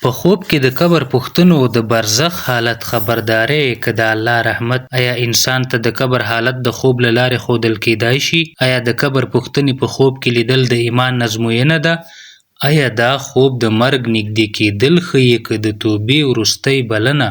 په خوب کې د قبر پوښتنو، د برزخ حالت، خبرداری که د الله رحمت؟ ایا انسان ته د قبر حالت د خوب له لارې ښودل کېدای شي؟ ایا د قبر پوښتنې په خوب کې لیدل د ایمان ازموینه ده؟ ایا دا خوب د مرګ نږدې کېدل ښيي که د توبې وروستۍ بلنه؟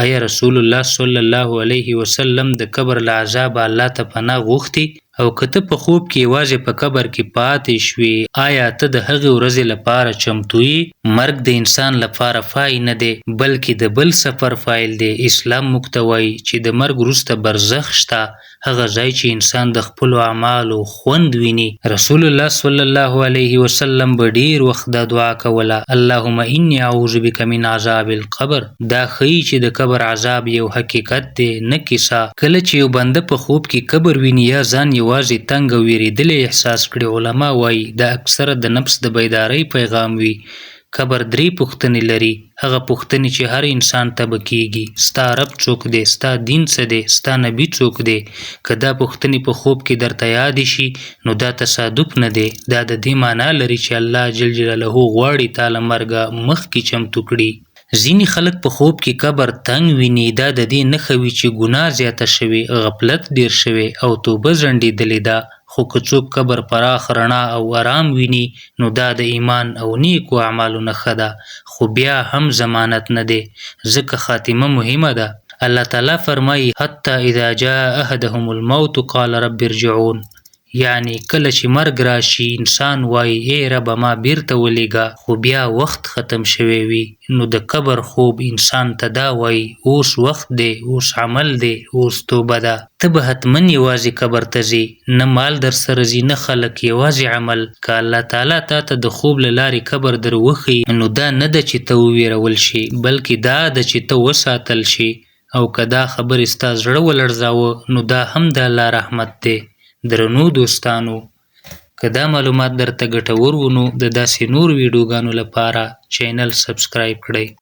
ایا رسول الله صلی الله علیه وسلم د قبر له عذابه الله ته پناه غوښتې؟ او که ته په خوب کې یوازې په قبر کې پاتې شوې، ایا ته د هغې ورځې لپاره چمتو یې؟ مرګ د انسان لپاره پای نه دی، بلکې د بل سفر پیل دی. اسلام موږ ته وایي چې د مرګ وروسته برزخ شته، هغه ځای چې انسان د خپلو اعمالو خوند ویني. رسول الله صلی الله علیه وسلم به ډېر وخت دا دعا کوله، اللهم انی اعوذ بک من عذاب القبر. دا ښيي چې د قبر عذاب یو حقیقت دی، نه کیسه. کله چې یو بنده په خوب کې قبر ویني یا ځان یوازې، تنګ او وېرېدلی احساس کړي، علما وايي، دا اکثره د نفس د بیدارۍ پیغام وي. قبر درې پوښتنې لري، هغه پوښتنې چې هر انسان ته به کېږي، ستا رب څوک دی؟ ستا دین څه دی؟ ستا نبي څوک دی؟ که دا پوښتنې په خوب کې درته یادې شي، نو دا تصادف نه دی، دا د دې مانا لري چې الله جل جلاله غواړي تا له مرګه مخکې چمتو کړي. ځینې خلک په خوب کې قبر تنګ ویني، دا د دې نښه وي چې ګناه زیاته شوې، غفلت ډېر شوی او توبه ځنډېدلې ده. خو که څوک قبر پراخ، رڼا او ارام ویني، نو دا د ایمان او نیکو اعمالو نښه ده. خو بیا هم ضمانت نه دی، ځکه خاتمه مهمه ده. الله تعالی فرمایي، حتی اذا جاء احدهم الموت قال رب ارجعون. یعنې کله چې مرګ راشي انسان وايي ای ربه ما بیرته ولیږه، خو بیا وخت ختم شوی وي. نو د قبر خوب انسان ته دا وايي اوس وخت دی، اوس عمل دی، اوس توبه ده. ته به حتما یوازې قبر ته ځې، نه مال درسره ځي نه خلک، یوازې عمل. که الله تعالی تا ته د خوب له لارې قبر در وښيي نو دا نه ده چې ته وویرول شې، بلکې دا ده چې ته وساتل شې. او که دا خبرې ستا زړه ولړزاوه نو دا هم د الله رحمت دی. درنو دوستانو، که دا معلومات درته ګټور وو نو د داسې نورو ویډیوګانو لپاره چینل سبسکرایب کړئ.